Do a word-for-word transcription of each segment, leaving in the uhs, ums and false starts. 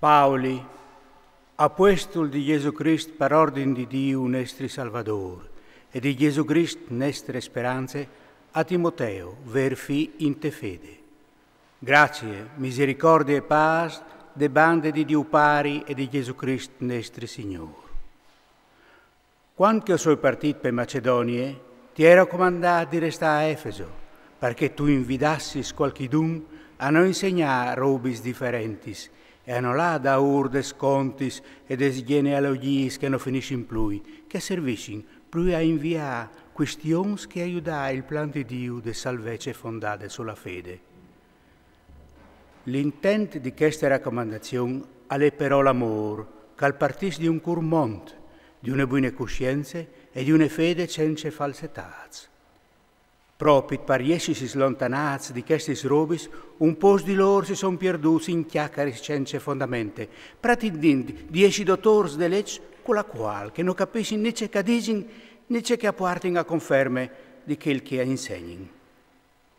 Pauli, apuestul di Jesù Crist par ordin di Diu nestri Salvadôr e di Jesù Crist nestre speranze, a Timoteu, vêr fi inte fede. Grazie, misericordie e pâs de bande di Diu Pari e di Jesù Crist nestri Signôr. Cuant che o soi partît pe Macedonie, ti ai racomandât di restâ a Efeso, parcè tu invidassis cualchidun a no insegnâ robis diferentis e a no lâ daûr des contis e des gjenealogjiis che no finissin plui, che a servissin plui a inviâ cuistions che a judâ il plan di Diu de salvece fondade su la fede. L'intent di cheste racomandazion al è però l'amôr, che al partìs di un cûr mont, di une buine cussience e di une fede cence falsetâts. Propit par jessi slontanâts di chestis robis, un pôcs di lôr si son pierdûts in cjacaris cence fondamente, pretindint di jessi dotôrs de leç cu la cuâl che no capissin ni ce che a disin ni ce che a puartin a conferme di chel che a insegnin.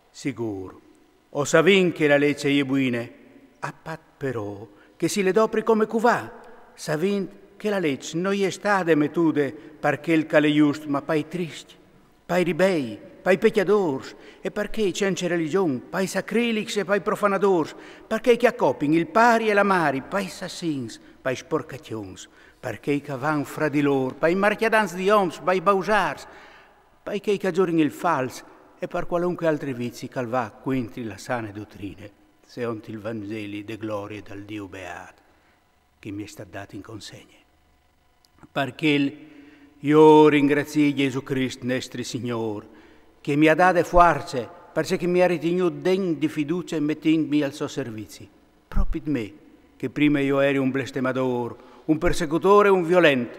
Sigûr, o savìn che la leç e je buine, a pat però che si le dopri come che o va, savint che la leç no je stade metude par chel che al è just, ma pai triscj, pai ribei, pai pecjadôrs e par chei cence religjon, pai sacrilics e pai profanadôrs, par chei che a copin il pari e la mari, pai sassins, pai sporcacjons, par chei che a van fra di lôr, pai marcjadants di oms, pai bausârs, pai chei che a zurin il fals e par cualunche altri vizi che al va cuintri la sane dotrine, seont il Vanzeli de glorie dal Diu beât, che mi è stât dât in consegne. Par chel jo o ringracii Jesù Crist nestri Signôr, che mi à dade fuarce, parcè che mi à ritignût degn di fiducie metintmi al so servizi. Propit me, che prime jo o eri un blestemadôr, un persecutôr e un violent.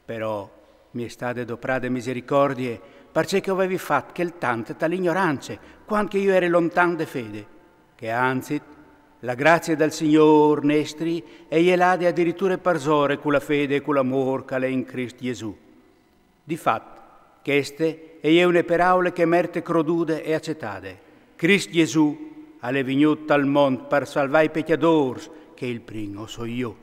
Però mi è stade doprade misericordie, parcè che o vevi fat chel tant ta la ignorance, cuant che jo o eri lontan de fede, che anzit la grazie dal Signôr nestri e je lade adiriture parsore cu la fede e cu l'amôr che al è in Crist Jesù. Di fat, cheste e je une peraule che e merte crodude e acetade. Crist Jesù al è vignût tal mont par salvâ i pecjadôrs, che il prin o soi jo.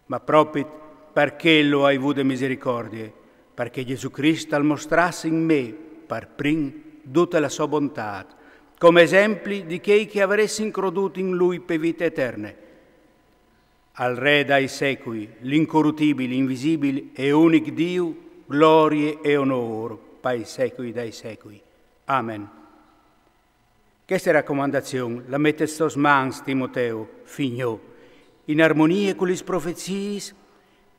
Ma propit par chel o ai vude misericordie, parcè Jesù Crist al mostrass in me, par prin, dute la sô bontât, come esempli di chei che a varessin crodût in lui pe vite eterne. Al Re dai secui, l'incorutibil, invisibil e unic Diu, glorie e onôr pai secui dai secui. Amen. Cheste racomandazion la met tes tôs mans, Timoteu, fi gno, in armonie cu lis profeziis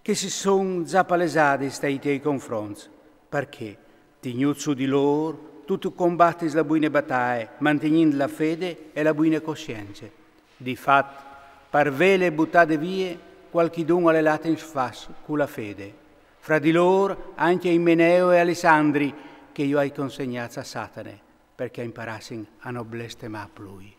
che si son za palesadis tai tiei confronts, parcè, tignût sù di lôr, tu tu combatis la buine bataie, mantignint la fede e la buine coscience. Di fat, par vêle butade vie, cualchidun al è lât in sfas cu la fede. Fra di lôr ancje Imeneu e Alissandri, che jo o ai consegnâts a Satane, parcè a imparassin a no blestemâ plui.